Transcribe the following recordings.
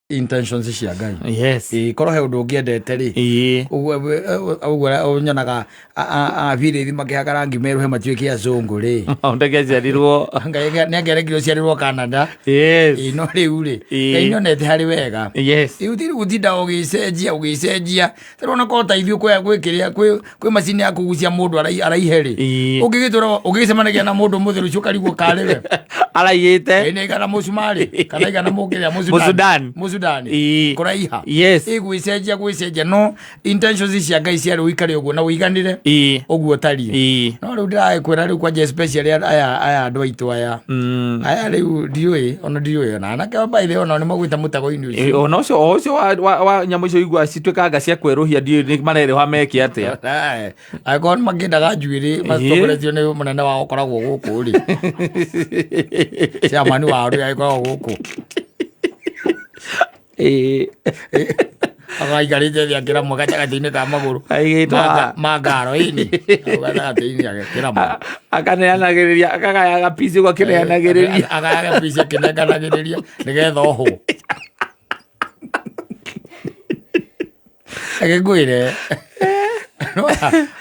Intentions cia Ngai. Yes. Ĩĩ, korwo he ũndũ ũngĩendete rĩ, ũguo nyonaga abirĩthi makĩhaka rangi merũ he matuĩke azũngũ rĩ. Maũndũ aciarirwo. Ngai nĩ angĩarekire ũciarĩrwo Canada. Ĩĩ, no rĩu rĩ, Ngai nĩonete harĩ wega. Rĩu ti gũtinda ũgĩcenjia ũgĩcenjia, tarĩu ona korwo ta ithuĩ kwĩ kĩrĩa kwĩ macini ya kũgucia mũndũ araihe rĩ, ũngĩgĩtũra ũngĩgĩcemanagia na mũndũ mũthĩ rũciũ ũkarigwo karĩ we. Araiyĩte. Ĩĩ, nĩ igana mũcumarĩ kana igana mũkĩrĩa? Mũsudani. Mũsudani. Kũraiha. Ĩgwĩcenjia gwĩcenjia, no intentions cia Ngai ciarĩ ũikare ũguo na ũiganĩre ũguo ũtariĩ. No rĩu ndĩragĩkwĩra rĩu kwanja, especially aya andũ aitũ aya aya rĩu ndiũĩ, ona ndiũĩ ona anake by the way, ona nĩ magwĩte mũtego-inĩ ũcio. Ĩ, ona ũcio o ũcio wa nyamũ icio igua cituĩkanga cia kwerũhia, ndiũĩ nĩ marerĩha meke atĩa. Ae, angĩkorwo nĩ makĩendaga njuĩrĩ matongoretio nĩ mũnene wao ũkoragwo gũkũ rĩ, chairman wao rĩ agĩkoragwo gũkũ. Agaikarĩte thĩ akĩramwo gatagatĩ-inĩ ka magũrũ. Aigĩtwo ma ngaro ĩni hau gatagatĩ-inĩ agĩkĩramwo. Akaneanagĩrĩria, akagayaga pici ũguo akĩneanagĩrĩria. Agayaga pici akĩnenganagĩrĩria nĩgetha ohwo. Agĩkwĩre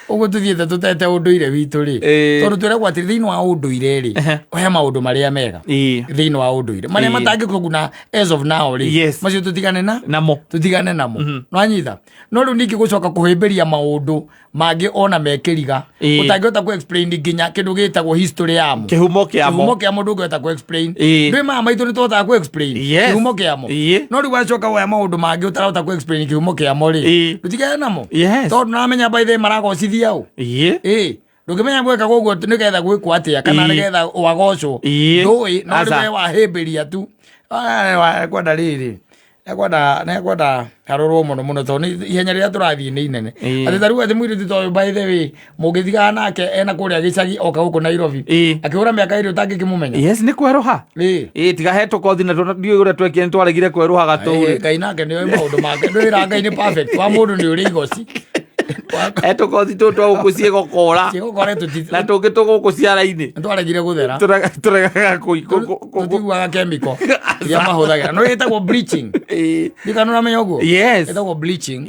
ũguo tũthiĩte tũtete ũndũire witũ rĩ, tondũ twĩragwo atĩ thĩinĩ wa ũndũire rĩ, he maũndũ marĩa mega thĩinĩ wa ũndũire marĩa matangĩkũguna as of now rĩ, macio tũtigane na namo. Tũtigane namo, nwanyita? No rĩu ningĩ gũcoka kũhĩmbĩria maũndũ mangĩ ona mekĩriga ũtangĩhota kũ explain nginya kĩndũ gĩtagwo history yamo. Kĩhumo kĩamo. Kĩhumo kĩamo ndũngĩhota kũ explain. Ndwĩ maya maitũ nĩ tũhotaga kũ explain kĩhumo kĩamo. No rĩu wacoka woya maũndũ mangĩ ũtarahota kũ explain kĩhumo kĩamo rĩ, tũtigane namo. Tondũ namenya by the way maragocithia ũ. Ĩĩ, ndũngĩmenya gwĩka ũguo nĩgetha gwĩkwo atĩa kana nĩgetha wagocwo. Ndũĩ, no Aca. rĩu we wahĩmbĩria tu. Ah, kwenda rĩrĩ, nĩkwenda harorwo mũno mũno tondũ ihenya rĩrĩa tũrathiĩ nĩ inene. Atĩ ta rĩu atĩ mũirĩtu ta ũyũ, by the way, mũngĩtigana nake ena kũrĩa gĩcagi oka gũkũ Nairobi akĩhũra mĩaka 2 ũtangĩkĩmũmenya. Yes, nĩ kwerũha. Ĩĩ, tiga he tũkothi na ndiũĩ ũrĩa twekire nĩ twaregire kwerũha gatũrĩ. Ngai nake nĩoĩ maũndũ make, ndwĩra Ngai nĩ perfect wa mũndũ nĩ ũrĩ igoci. He tũkothi tũtũ twa gũkũ ciĩgokora ciĩgokora na tũngĩ tũgũkũ ciara-inĩ. Twaregire gũthera. Tũregaga Tũtiguaga chemical iria mahũthagĩra no ĩtagwo bleaching. Ndikana ũramenya ũguo? Yes. Ĩtagwo bleaching.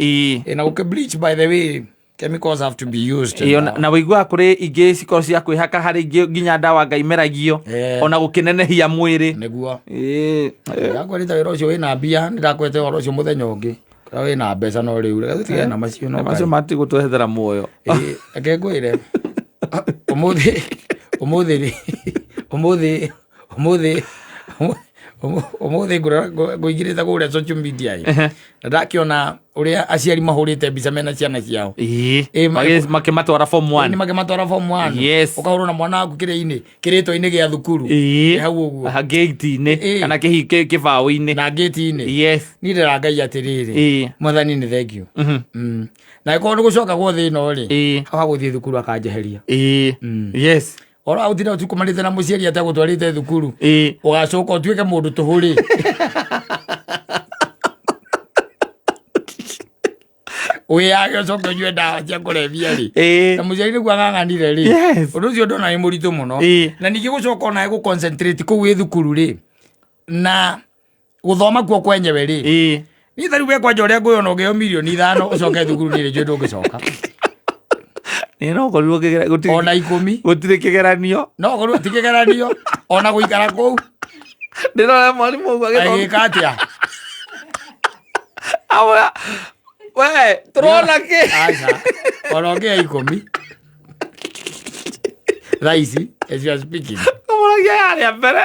Na gũkĩ bleach, by the way, chemicals have to be used. Ĩĩ, na wĩiguaga kũrĩ ingĩ cikorwo cia kwĩhaka, harĩ ingĩ nginya ndawa ngai imeragio ona gũkĩnenehia mwĩrĩ. Nĩguo. Ndakwĩrĩte wĩra ũcio wĩna mbia, nĩndakwĩte ũhoro ũcio mũthenya ũngĩ kũrĩa wĩna mbeca, no rĩu reke tũtigane na macio no macio Ngai. matigũtwethera muoyo. Ĩĩ, reke ngwĩre, ũmũthĩ ũmũthĩ rĩ, ũmũthĩ ũmũthĩ ũmũthĩ ngũingĩrĩte kũrĩa social media ĩ, na ndakĩona ũrĩa aciari mahũrĩte mbica mena ciana ciao. Ĩĩ, makĩmatwara form Nĩ 1. makĩmatwara form 1. Ũkahũrwo na mwana waku kĩrĩa-inĩ, kĩrĩtwa-inĩ gĩa thukuru. Hau ũguo. Gate-inĩ kana kĩbaũ-inĩ. Na ngĩti-inĩ. Niĩ ndĩra Ngai atĩrĩrĩ, Mwathani nĩ thank you. Na ĩkorwo nĩ gũcoka gwothe ĩno rĩ, hau hagũthiĩ thukuru akanjeheria. Oro ũtinda ũtukumanĩte na mũciari ategũtwarĩte thukuru, ũgacoka ũtuĩke mũndũ tũhũ rĩ, wĩyage ũcoke ũnyue ndawa cia kũrebia rĩ, na mũciari nĩguo ang'ang'anire rĩ. Ũndũ ũcio ndona nĩ mũritũ mũno. Na ningĩ gũcoka onawe gũ concentrate kũu wĩ thukuru rĩ, na gũthoma kuo kwenyewe rĩ, niĩ ta rĩu we kwanja ũrĩa ngũyona ũngĩheo mirioni 5 ũcoke thukuru, niĩ nĩ njũĩ ndũngĩcoka. Ĩĩ, no ũkorirwo Ona 10. Gũtirĩ kĩgeranio. No ũkorirwo ti kĩgeranio ona gũikara kũu. Ndĩrona mwarimũ ũguo agĩthoma. Agĩka atĩa? Amwĩra, we tũrona kĩ? Aca, ona ũngĩheo 10 thaa ici as you are speaking. Kũmũragia yarĩa mbere,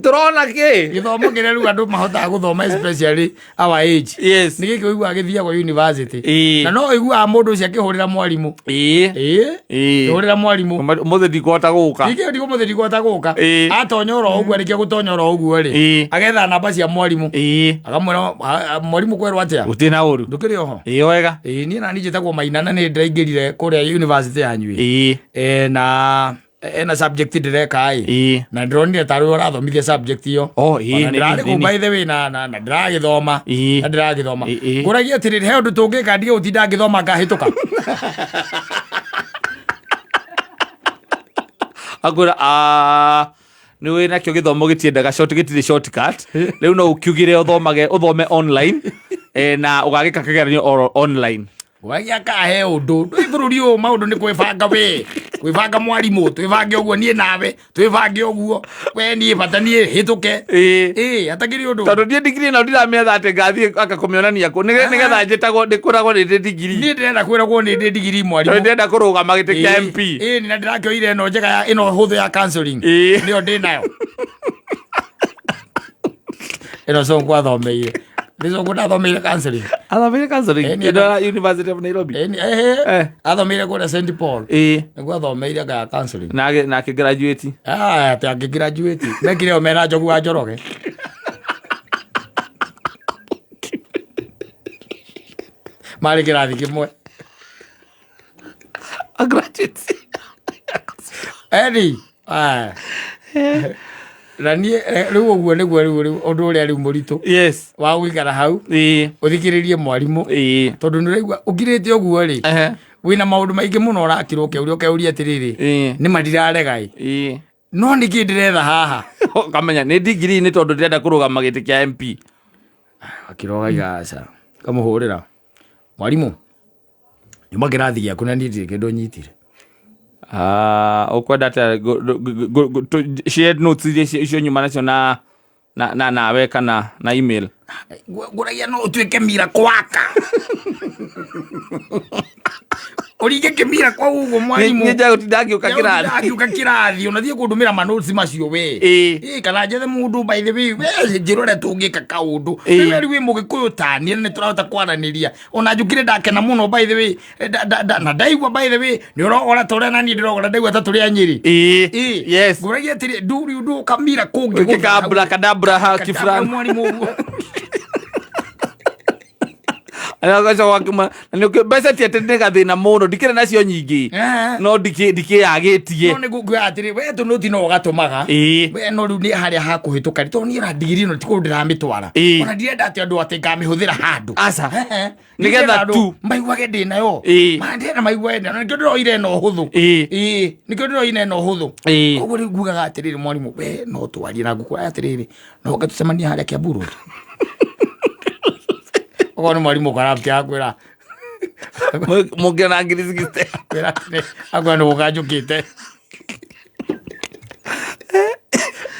tũrona kĩ? Gĩthomo kĩrĩa rĩu andũ mahotaga gũthoma, especially our age, nĩ gĩkĩ ũiguaga gĩthiagwo university. Na no ũiguaga mũndũ ũcio akĩhũrĩra mwarimũ. Kĩhũrĩra mwarimũ. Mũthĩ ndikũhota gũka. Ningĩ ndigũ mũthĩ ndikũhota gũka. Atonya oro ũguo, arĩkia gũtonya oro ũguo rĩ, agetha namba cia mwarimũ, akamwĩra, "Ah, ah, mwarimũ, kwerwo atĩa?" Gũtirĩ na ũru. Ndũkĩrĩ oho? Ĩĩ, wega. Ĩĩ, niĩ nani njĩtagwo Maina na nĩ ndĩraingĩrire kũrĩa university yanyu ĩ. Na ena subject ndĩreka ĩ, na ndĩronire tarĩ ũrathomithia subject ĩyo. Oh, ĩĩ, Ona ndĩrarĩ kũu by the way na ndĩragĩthoma. Na ndĩragĩthoma. Ngũragia atĩrĩrĩ, he ũndũ tũngĩka ndige gũtinda ngĩthoma ngahĩtũka? Akwĩra, "Ah, Nĩ wĩ nakĩo gĩthomo gĩtiendaga short, gĩtirĩ shortcut. Rĩu no ũkiugire ũthomage, ũthome online, na ũgagĩka kĩgeranio oro online. Wagia kahe ũndũ ndũĩ bũrũri ũyũ maũndũ nĩ kwĩbanga we kwĩbanga mwarimũ twĩbange ũguo niĩ nawe twĩbange ũguo we niĩ bata niĩ hĩtũke. Ĩĩ. Ĩĩ hatakĩrĩ ũndũ. Tondũ niĩ ndigiri ĩno ndiramĩetha atĩ ngathiĩ anga kũmĩonania kũ nĩgetha njĩtagwo ndĩkwĩragwo nĩ ndĩ ndigiri. Niĩ ndĩrenda kwĩragwo nĩ ndĩ ndigiri mwarimũ. Tondũ ndĩrenda kũrũgama gĩtĩ kĩa Ĩĩ, MP. Ĩĩ na ndĩrakĩoire ĩno njega ya ĩno hũthũ ya counseling. Ĩĩ. Nĩyo ndĩ nayo. Ĩno Sonko athomeire. Nĩ Sonko ndathomeire counseling. Athomeire counseling. Ĩĩ, nĩ Ĩno ya University of Nairobi. Ĩĩ, ĩĩ, Eh. athomeire kũrĩa St Paul. Ĩĩ. Nĩguo athomeire nga counseling. Na akĩ graduate. Ah, atĩ angĩ graduate. Mekire o mena Njogu wa Njoroge. Marĩ kĩrathi kĩmwe. A graduate. Eni. Ah. Na niĩ rĩu ũguo nĩguo rĩu rĩu ũndũ ũrĩa rĩu mũritũ Yes. wa gũikara hau Ĩĩ. ũthikĩrĩrie mwarimũ Ĩĩ. tondũ nĩ ũraigua ũkirĩte ũguo rĩ Ehe. wĩna maũndũ maingĩ mũno ũrakĩrwo ũkeuria ũkeuria atĩrĩrĩ Ĩĩ. nĩ ma ndirarega ĩ Ĩĩ. no nĩkĩ ndĩretha haha? Ũkamenya nĩ ndigiri nĩ tondũ ndĩrenda kũrũgama gĩtĩ kĩa MP. Akĩrwo gaiga aca kamũhũrĩra mwarimũ nyuma kĩrathi gĩaku na niĩ ndirĩ kĩndũ nyitire. Ah, ũkwenda atĩa share notes iria icio nyuma nacio na na nawe kana na email? Ngũragia no ũtuĩke mira kwaka ũringe kĩmira kwa ũguo mwarimũ. Nĩ njaga gũtinda ngĩũka kĩrathi. Akiuka kĩrathi ona thiĩ kũndũmĩra manotsi macio we. Ĩĩ. Ĩĩ, kana njethe mũndũ by the way we njĩra ũrĩa tũngĩka kaũndũ. Ĩĩ. Wewe rĩu wĩ mũgĩkũyũ taniĩ na nĩ tũrahota kwaranĩria ona njũkire ndakena mũno by the way. Na ndaigua by the way nĩ ũrogora ta ũrĩa naniĩ ndĩrogora ndaigua ta tũrĩ a Nyĩrĩ. Ĩĩ. Ĩĩ. Yes. Ngũragia atĩrĩ ndũ rĩu ndũ kamira kũngĩ Wĩke kabra kadabra ha kifran. Mwarimũ ũguo. Mbeca ti atĩ nĩ gathĩna mũno ndikĩrĩ nacio nyingĩ no ndikĩyagĩtie. No nĩ nguga atĩrĩ we tũnũti no ũgatũmaga. Ĩĩ. We no rĩu nĩ harĩa hakũhĩtũka tondũ niĩ ona ndigiri ĩno ti kũndũ ndĩramĩtwara. Ĩĩ. Ona ndirenda atĩ andũ atĩ ngamĩhũthĩra handũ. Aca. Ehe. Nĩgetha Ndirenda andũ tu. maiguage ndĩ nayo. Ĩĩ. Ma ndĩrenda maiguage ndĩ nayo. Nĩkĩo ndĩroire ĩno hũthũ. Ĩĩ. Ĩĩ. Nĩkĩo ndĩroire ĩno hũthũ. Ĩĩ. Koguo rĩu ngugaga atĩrĩrĩ mwarimũ we no twarie na ngũkwĩra atĩrĩrĩ no ũke tũcemanie harĩa Kiambu Road. Okorwo nĩ mwarimũ corrupt akwĩra Mũngĩona ngiri 60. Kwĩra atĩrĩ, akwĩra nĩ gũka njũkĩte.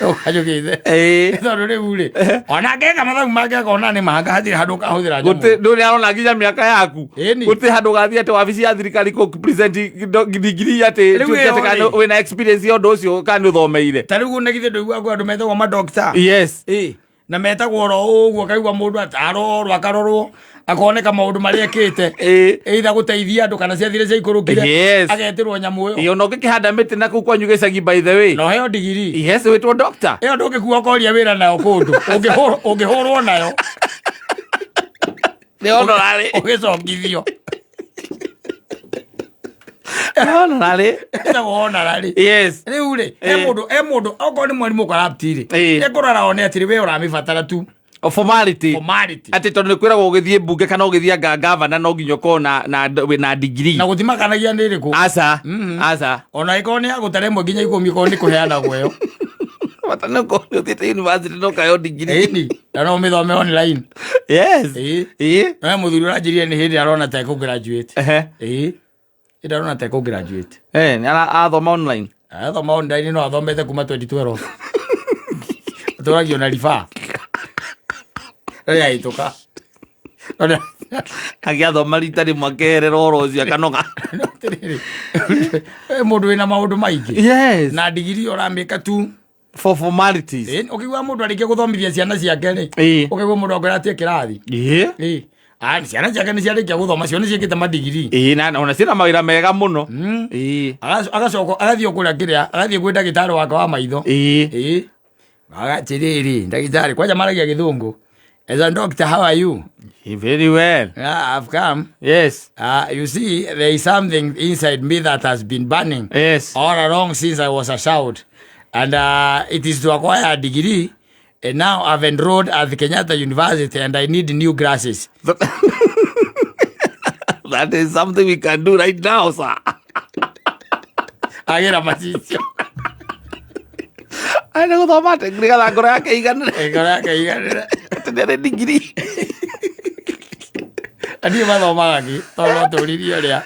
Gũka njũkĩte. Ĩĩ. Tondũ rĩu rĩ ona angĩka mathabu make akona nĩ manga hatirĩ handũ ũkahũthĩra nyamũ. Gũtĩ ndũrĩ arona nginya mĩaka yaku. Ĩni. Gũtĩ handũ ũgathiĩ atĩ wabici ya thirikari kũ present ndigiri atĩ Rĩu tuĩke ĩyo atĩ kana rĩ. wĩna experience ya ũndũ ũcio kana nĩ ũthomeire. Ta rĩu na githĩ ndũiguaga kwĩ andũ metagwo madokta? Yes. Ĩĩ. Na metagwo oro ũguo kaigua mũndũ atarorwo akarorwo akoneka maũndũ marĩa ekĩte. Ĩĩ. Either gũteithia andũ kana ciathire ciaikũrũkire. Yes. Agetĩrwo nyamũ ĩyo. Ĩĩ ona ũngĩkĩhanda mĩtĩ na kũu kwanyu gĩcagi by the way. Na ũheo ndigiri. Yes, wĩtwo doctor. Ĩyo ndũngĩkua ũkoria wĩra nayo kũndũ. Ũngĩhũrwo nayo. Nĩ honorary. Ũgĩcokithio. Nĩ honorary. Ĩtagwo honorary. Yes. Rĩu rĩ, he mũndũ he mũndũ okorwo nĩ mwarimũ corrupt rĩ, Ĩĩ. ekũrora one atĩrĩ we ũramĩbatara tu O formality. Formality. Atĩ tondũ nĩ kwĩragwo ũgĩthiĩ mbunge kana ũgĩthiĩ anga gavana no nginya ũkorwo na na wĩna ndigiri. Na gũtimakanagia nĩ ĩrĩkũ. Aca. Aca. Ona ĩkorwo nĩ ya gũtara ĩmwe nginya ikũmi ĩkorwo nĩ kũheanagwo ĩyo. Bata nĩ ũkorwo nĩ ũthiĩte university na ũkaheo ndigiri. Ĩni, na no ũmĩthome online. Yes. Ĩĩ. Ĩĩ. No he mũthuri ũranjĩrire nĩ hĩndĩ arona ta ekũ graduate. Ehe. Ĩĩ. Hĩndĩ arona ta ekũ graduate. Eh, nĩ athoma online. Athoma online no athomete kuma 2012. Atũragio na riba. Rĩrĩa ahĩtũka. Agĩathoma rita rĩmwe akeherera oro ũcio akanoga. Atĩrĩrĩ, mũndũ wĩna maũndũ maingĩ. Yes. Na ndigiri ũramĩka tu. For formalities. Ĩĩ, ũkĩigua mũndũ arĩkia gũthomithia ciana ciake rĩ. Ĩĩ. Ũkaigua mũndũ akwĩra atie kĩrathi. Ĩĩ. Ĩĩ. Ah, ciana ciake nĩ ciarĩkia gũthoma cio nĩ ciĩkĩte madigiri. Ĩĩ, na ona ciĩna mawĩra mega mũno. Ĩĩ. Agacoka agathiĩ kũrĩa kĩrĩa agathiĩ kwĩ ndagĩtarĩ wake wa maitho. Ĩĩ. Ĩĩ. Agatĩrĩrĩ ndagĩtarĩ kwanja maragia gĩthũngũ. As a doctor, how are you? Very well. Yeah, I've come. Yes. You see, there is something inside me that has been burning Yes. all along since I was a child. And it is to acquire a degree. And now I've enrolled at the Kenyatta University and I need new glasses. That is something we can do right now, sir. Agĩra macicio. Arenda gũthoma atĩ nĩgetha ngoro yake ĩiganĩre. Ngoro yake ĩiganĩre. Atĩ nĩ arĩ ndigiri. Na niĩ mathomaga kĩ tondũ no tũririe ũrĩa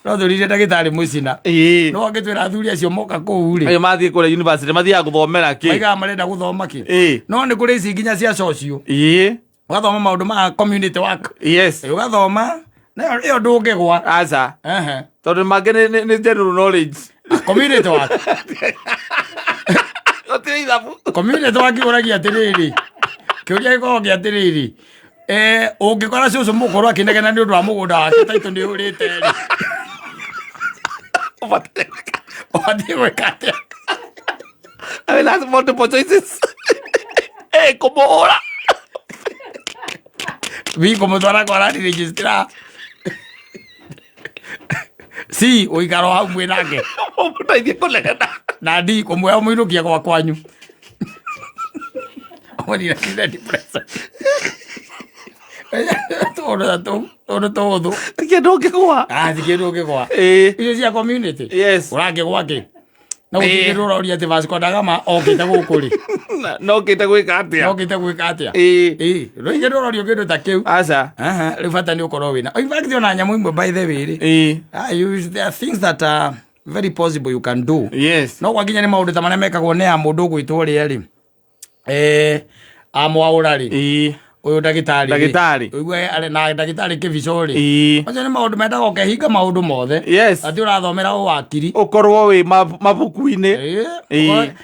no tũririe ndagĩtarĩ mũcina. No angĩtwĩra athuri acio moka kũu rĩ. Acio mathiĩ kũrĩa university mathiaga gũthomera kĩ? Maigaga marenda gũthoma kĩ? No nĩ kũrĩ ici nginya cia social. Ũgathoma maũndũ ma community work. Ũgathoma nayo ĩyo ndũngĩgwa. Aca. Tondũ mangĩ nĩ general knowledge. Community work. Gũtirĩ ithabu. Community work ũragia atĩrĩrĩ. Kĩũria gĩkoragwo gĩa atĩrĩrĩ. Ũngĩkora cũcũ mũkũrũ akĩnegena nĩ ũndũ wa mũgũnda wake taitũ nĩ ũrĩte rĩ. Ũbatiĩ gwĩka atĩa? I mean, that's multiple choices. Kũmũhũra. B, kũmũtwara kwa land registrar. C, ũikaro hau mwĩ nake. Ũmũteithie kũnegena. Na D, kũmuoya ũmũinũkie gwa kwanyu. Ũmũnina nina depression. Tũndũ tũhũthũ. Ti kĩndũ ũngĩgwa. Ah, ti kĩndũ ũngĩgwa. Icio cia community. Yes. Ũrangĩgwa kĩ? Na gũtirĩ kĩndũ ũroria atĩ Vasco da Gama okĩte gũkũ rĩ. Na okĩte gwĩka atĩa? Okĩte gwĩka atĩa? Rĩu kĩndũ ũrorio kĩndũ ta kĩu. Aca. Aha, rĩu bata nĩ ũkorwo wĩna. In fact ona nyamũ imwe by the way rĩ. Ah, you, there are things that are very possible you can do. Yes. No gwakinya nĩ maũndũ ta marĩa mekagwo nĩ ya mũndũ ũgwĩtwo ũrĩa rĩ. Amwaũra rĩ. Ũyũ ndagĩtarĩ. Ndagĩtarĩ. Ũigue arĩ na ndagĩtarĩ kĩbico rĩ. Macio nĩ maũndũ mendaga ũkehinga maũndũ mothe. Yes. Atĩ ũrathomera ũwakiri. Ũkorwo wĩ mabuku-inĩ.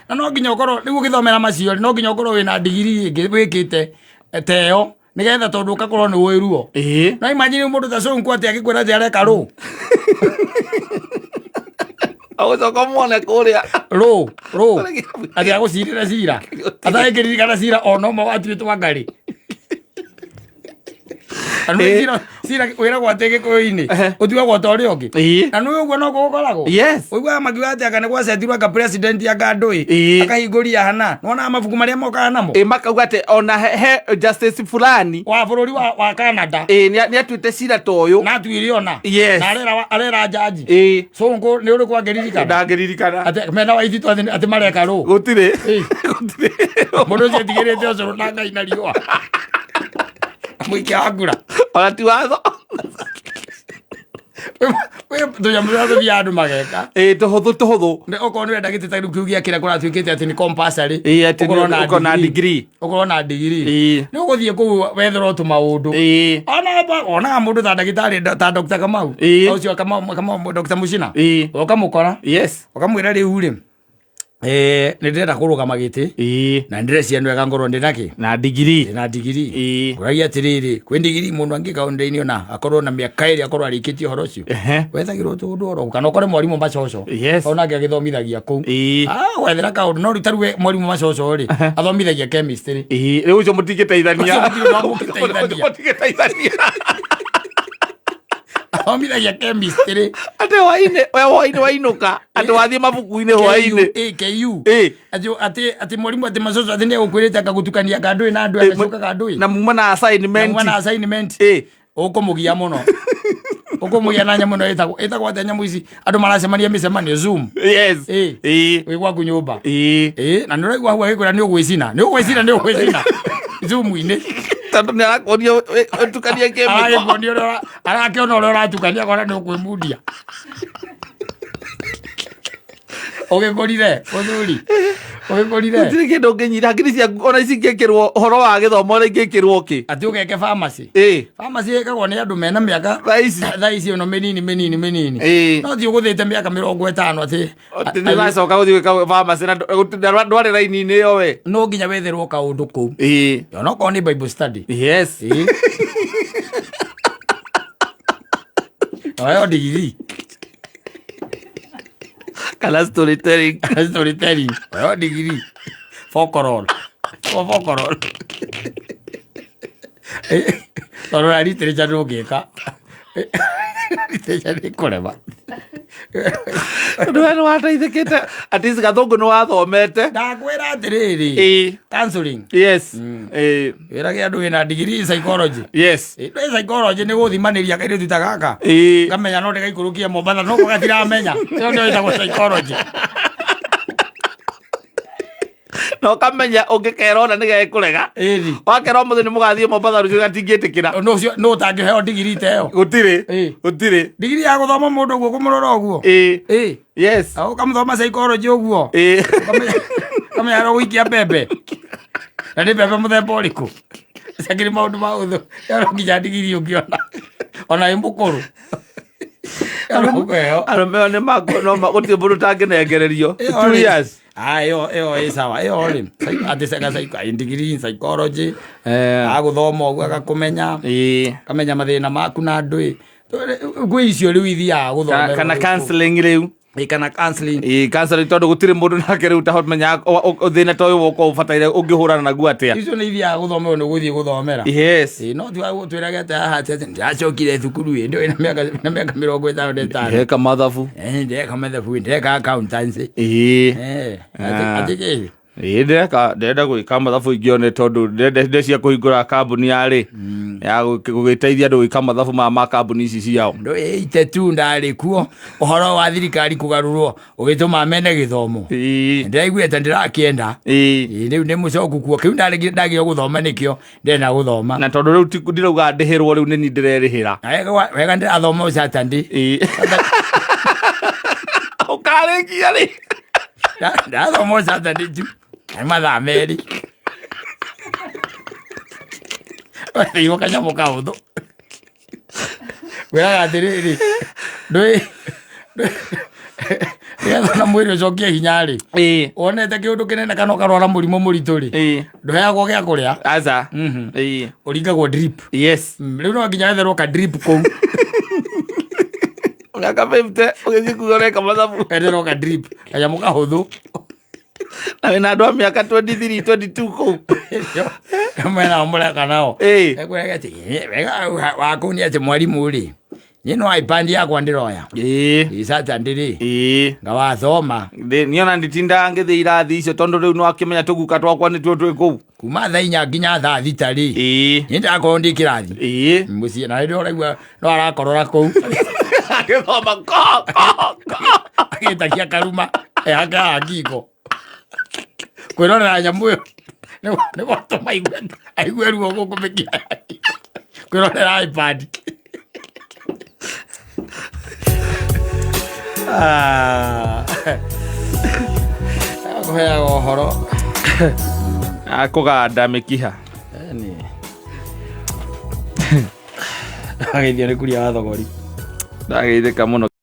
Na no nginya ũkorwo rĩu ũgĩthomera macio rĩ, no nginya ũkorwo wĩna ndigiri ĩngĩ wĩkĩte ta ĩyo nĩgetha tondũ ũgakorwo nĩ ũĩ ruo. No imagine mũndũ ta Sonko atĩ agĩkwĩra atĩ areka rũ. Agũcoka muone kũrĩa. Rũ, rũ. Atĩ agũcirĩra cira. Atangĩririkana cira ona ũmwe watuĩtwo ngarĩ. Na nĩ cira cira wĩragwo atĩ gĩkũyũ-inĩ ũtuagwo ta ũrĩa ũngĩ. Na nĩ ũguo noguo gũkoragwo. Yes. Ũiguaga makiuga atĩ anga nĩ gwacetirwo anga president anga ndũĩ. Akahingũria hana. Nĩwonaga mabuku marĩa mokaga namo. Makauga atĩ ona he justice fulani wa bũrũri wa Canada. Nĩ atuĩte cira ta ũyũ. Na atuire ona. Yes. Na arera jaji. Sonko nĩ ũrĩkũ angĩririkana? Ndangĩririkana. Atĩ mena wa Waithitũ atĩ mareka rũ. Gũtirĩ. Gũtirĩ. Mũndũ ũcio etigĩrĩte ũcũrũ na Ngai na riũa. Mũikia wa ngura. Ona ti watho. Tũnyamũ tũrĩa tũthiaga andũ mageka. Tũhũthũ tũhũthũ. Nĩ okorwo nĩ ũrenda gĩtĩ ta rĩu kĩu gĩa kĩrĩa kũratuĩkĩte atĩ nĩ compulsory. Atĩ nĩ ũkorwo na degree. Ũkorwo na degree. Nĩ ũgũthiĩ kũu wetherwo tũmaũndũ. Onaga mũndũ ta ndagĩtarĩ ta Dr. Kamau. Ũcio Kamau Dr. Muchina. Ũkamũkora. Yes. Ũkamwĩra rĩu rĩ. Nĩ ndĩrenda kũrũgama gĩtĩ. Na ndĩreciria nĩ wega ngorwo ndĩ na kĩ? Na ndigiri. Ndĩ na ndigiri. Ngũragia atĩrĩrĩ, kwĩ ndigiri mũndũ angĩka ũndũ-inĩ ona akorwo na mĩaka ĩrĩ akorwo arĩkĩtie ũhoro ũcio. Wethagĩrwo tũũndũ oro kana ũkore mwarimũ macoco. Yes. Ona angĩ agĩthomithagia kũu. Wethera kaũndũ no rĩu ta rĩu mwarimũ macoco rĩ, athomithagia chemistry. Rĩu ũcio mũtingĩteithania. Ũcio mũtirĩ ũndũ mũngĩteithania. Mũtingĩteithania. Athomithagia chemistry. Atĩ hwainĩ, we hwainĩ wainũka, atĩ wathiĩ mabuku-inĩ hwainĩ. KU. Atĩ atĩ atĩ mwarimũ atĩ macoco atĩ nĩ egũkwĩrĩte akagũtukania kandũĩ na andũ agacoka kandũĩ. Na muma na assignment. Na muma na assignment. Ũkũmũgia mũno. Ũkũmũgia na nyamũ ĩno ĩtagwo ĩtagwo atĩa nyamũ ici andũ maracemania mĩcemanio Zoom. Yes. Wĩ gwaku nyũmba. Na nĩ ũraigua hau agĩkwĩra nĩ ũgwĩcina. Nĩ ũgwĩcina nĩ ũgwĩcina. Zoom-inĩ. Tondũ nĩ arakuonia ũtukanie kĩmĩko. Aragĩkuonia ũrĩa arakĩona ũrĩa ũratukania akona nĩ ũkwĩmundia. Ũgĩkũrire mũthuri. Ũgĩkũrire. Gũtirĩ kĩndũ ũngĩnyita hakiri ciaku ona ici ingĩkĩrwo ũhoro wa gĩthomo ũrĩa ingĩkĩrwo kĩ. Atĩ ũgeke pharmacy. Pharmacy ĩkagwo nĩ andũ mena mĩaka thaa ici thaa ici ĩno mĩnini mĩnini mĩnini. No ti ũgũthĩte mĩaka 50 atĩ Atĩ nĩ ũracoka gũthiĩ gwĩka pharmacy na ndwarĩ raini-inĩ ĩyo we. No nginya wetherwo kaũndũ kũu. Onokorwo nĩ Bible study. Yes. Oyo ndigiri. Kana storytelling. Kana storytelling. Oyo ndigiri. Folklore. Folklore. Tondũ na literature ndũngĩka. Literature nĩ kũrema. Tondũ we nĩ wateithĩkĩte at least gathũngũ nĩ wathomete. Ndakwĩra atĩrĩrĩ. Counseling. Yes. Wĩrage andũ wĩna degree psychology. Yes. Ndĩ psychology nĩ gũthimanĩria kairĩtu ta gaka. Ngamenya no ndĩgaikũrũkie Mombatha no gatiramenya. Ĩyo nĩyo ĩtagwo psychology. Na ũkamenya ũngĩkera ona nĩ gegũrega. Ĩni. Wakera ũmũthĩ nĩ mũgathiĩ Mombatha rũciũ gatingĩtĩkĩra. Ũndũ ũcio nũ ũtangĩheo ndigiri ta ĩyo? Gũtirĩ. Ĩ. Gũtirĩ. Ndigiri ya gũthoma mũndũ ũguo kũmũrora ũguo. Ĩ. Ĩ. Yes. Ũkamũthoma psychology ũguo. Ĩ. Ũkamenya harĩa ũgũikia mbembe. Na nĩ mbembe mũthemba ũrĩkũ? Ciakĩrĩ maũndũ ma ũthũ. Ĩyo no nginya ndigiri ũngĩona. Ona wĩ mũkũrũ. Ĩyo no ũkũheo. Arũme ĩyo nĩ makũ no gũtirĩ mũndũ ũtangĩnengererio. Ĩyo 2 rĩ. years. Ah, ĩyo ĩyo ĩ sawa. Ĩyo rĩ. Atĩ psy- degree in psychology. Eh. Agũthoma ũguo agakũmenya. Ĩ. Kamenya mathĩna maku na andũ ĩ. Gwĩ icio rĩu ithiaga gũthomerwo Kana rĩu. counseling rĩu. Ĩ, kana counseling. Ĩ, counseling tondũ gũtirĩ mũndũ nake rĩu ũtamenyaga thĩna ta ũyũ woka ũbataire ũngĩhũrana naguo atĩa. Icio nĩ ithiaga gũthomerwo nĩ gũthiĩ gũthomera. Yes. Ĩ, no tiga gũtwĩraga atĩ haha atĩ atĩ ndĩracokire thukuru ĩ ndĩ na mĩaka 55. Ndeka mathabu. Eh, ndĩreka mathabu ndĩreka accountancy. Ĩ. Eh, Ah. atĩ kĩ? Ĩ ndĩreka ndĩrenda gwĩka mathabu ingĩone tondũ ndĩrenda ndĩreciria kũhingũra kambuni yarĩ ya gũgĩteithia andũ gwĩka mathabu maya ma kambuni ici ciao. Ndũ ĩite tu ndarĩ kuo ũhoro wa thirikari kũgarũrwo ũgĩtũma mene gĩthomo. Ĩ. Ndĩraiguire ta ndĩrakĩenda. Ĩ. Ĩ, rĩu nĩ mũcoku kuo kĩu ndagire gũthoma nĩkĩo ndĩrenda gũthoma. Na tondũ rĩu ndirauga ndĩhĩrwo rĩu nĩ niĩ ndĩrerĩhĩra. Na wega ndĩrathoma Saturday. Ĩ. Ũkarĩkia rĩ? Ndathoma Saturday tu. Nĩ mathaa merĩ. Wetheirwo kanyamũ kahũthũ. Ngwĩraga atĩrĩrĩ, ndũĩ nĩgetha na mwĩrĩ ũcokie hinya rĩ, Ĩ. wonete kĩũndũ kĩnene kana ũkarwara mũrimũ mũritũ rĩ, Ĩ. ndũheagwo gĩa kũrĩa, Aca. Mhm. Ĩ. Ũringagwo drip. Yes. Rĩu no nginya wetherwo ka drip kũu. Mĩaka 50 ũgĩthiĩ kuga ũreka mathabu. Wetherwo ka drip, kanyamũ kahũthũ. Na wĩna andũ a mĩaka 23, 22 kũu. Mena mũreka nao. Ĩ. Ekwĩraga atĩ, "Ĩ, wega waku nĩ atĩ mwarimũ rĩ, niĩ no iPad yakwa ndĩroya. Ĩ. Ĩ Saturday rĩ, Ĩ. ngawathoma Niĩ ona nditindaga ngĩthiĩ irathi icio tondũ rĩu nĩwakĩmenya tũguka twakwa nĩtuo twĩ kũu. Kuma thaa 4 nginya thaa 6 rĩ, Ĩ. niĩ ndakorwo ndĩ kĩrathi. Ĩ. Mũciĩ na rĩrĩa ũraigua no arakorora kũu. Agĩthoma ko ko ko. Agĩtakia karuma ehakaga ngingo. Kwĩrorera nyamũ ĩyo nĩ gwatũma aigue ruo gũkũ mĩkiha yake. Kwĩrorera iPad. Ah. Kũheaga ũhoro. Akũganda mĩkiha. Yaani. Ageithio nĩ kuria wa thogori. Ndageithĩka mũno.